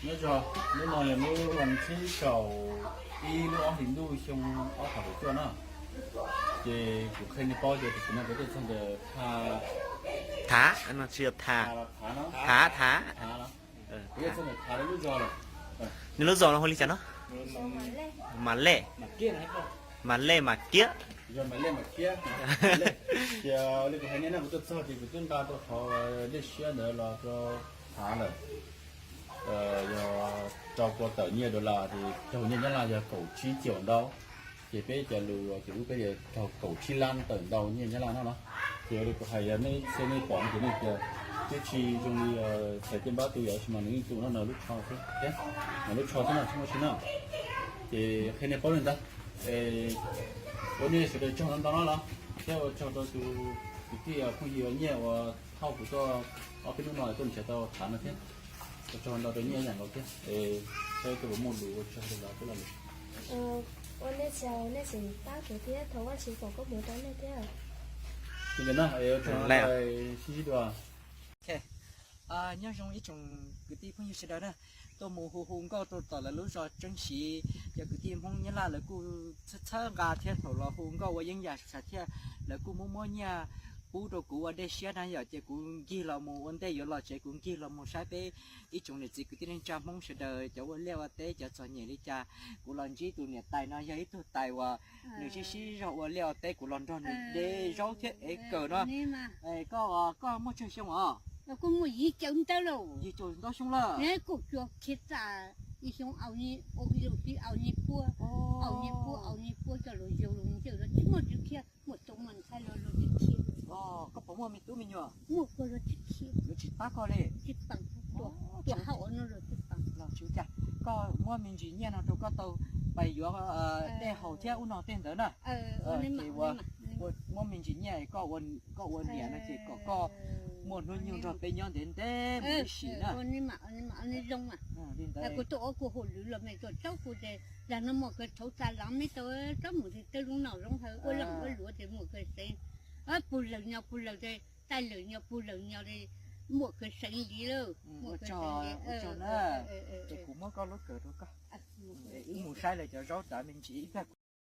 Nyob zoo, hnub no yog hnub vas thib kaum ib lub ob hlis ntuj xyoo ob phav kaum cuaj na. Ces kuv qhia nej paub tias tam sim no kuv tuaj txog ntawm Tha, Thav, no tsis yog Tha, Thav, Thav, Thav, Thav, kuv tuaj txog ntawm Thav lub zos lawm. Nws lub zos no hu li cas no? Mas Lej, Mas Lej Mas Kiab. Yog Mas Lej Mas Kiab. Ces li kuv hais nej na, kuv tuaj txog ces kuv twb nqa tau qhov dej siab ntawd los rau Thav lawm. Yog rau kua tawm nyiaj dollar ces raug nyiaj Nyab Laj yog kaum tsib triệu ntau. Ces peb cov lus ces wb peb yuav raug kaum tsib lab tawm ntau nyiaj Nyab Laj no no. Ces li kuv hais yog nej xav nej pom no ces nej tias twb tsis zoo li txhais caj npab tu yam, tab sis mas nws yeej tu no, no lub tsho xwb thiab, no lub tsho xwb no tsis muaj tsi na. Ces qhia nej paub li ntawd. Ua nej sawv daws tsaug ntau ntau no los, thiab ua tsaug rau tus kwv tij phooj ywg nyiaj uas thauj kuv tuaj ob peb hnub no tuaj nrhiav tau Thav no thiab. Ua tsaug ntau rau nyiaj yam nkaus thiab. Es saib koj puas muaj lus ua tsaug rau lawv thiab los? Ua nej tsaug, nej tseem pab kuv thiab, thov Vajtswv foom koob hmoov rau nej thiab. Li ntawd na, ua tsaug ntau, sib ntsib dua. Nyob zoo ib tsoom kwv tij phooj ywg sawv daws na, tuaj mus hu hu nkauj rau tom lawv lub zos Tseeb Siv, cov kwv tij Hmoob Nyab Laj lawv kuj txhawb txhawb nqa thiab thaum los hu nkauj ua yeeb yam sav thiaj, lawv kuj muab muab nyiaj pub rau kuv ua dej siab na yom, ces kuv nkig los mus ua ntej yuav los tsev kuv nkig los mus saib peb ib tsoom niam txiv kwv tij neej tsa Hmoob sawv daws cov ua liaj ua teb cov txom nyem li cas. Kuv los ntsib tus niam tais no yog ib tug tais uas nws sib sib zog ua liaj ua teb, kuv los nrog nws de zaub thiab ev kawm no. Koj, koj muaj tsawg xyoo os? Kuv muaj yim caum ntau lawm. Yim caum ntau xyoo lawm. Kuv tsuas khiav txaj ib xyoo, au, au, au, au, au, au, au, au, tsis muaj tsis khiav, muaj tub muaj ntxhais los los tsis khiav. Koj puas muaj me tub me nyuam? Muaj, koj los tsis khiav. Yuav tsis pab koj li. Tsis pab, tuaj hauv no los tsis pab. Los tsis ua cas, koj muab me ntsis nyiaj no rau koj tau pais yuav dej haus thiab ub no tej ntawd na. Ces muab me ntsis nyiaj koj ua niam no ces kom koj muaj hnub nyoog nrog peb nyob ntev ntev mus ib sim na. Li ntawd kuv tuaj ua kuv hauj lwm los mej tuaj tsaub kuv ces zag no muaj kawg, thaum tas los mej tau tsaub mus ces tawb lub noj zoo hawv ua leej ua luav ces muaj kawg seev. Pug lawg nyo pug lawg, taij lawg nyo pug lawg nyo, muaj kawg seev li lawm. Ua tsaug na, ces kuv muab koj lub kawm rau koj. Wb mus saib lawv cov zaub rau me ntsis ib pliag.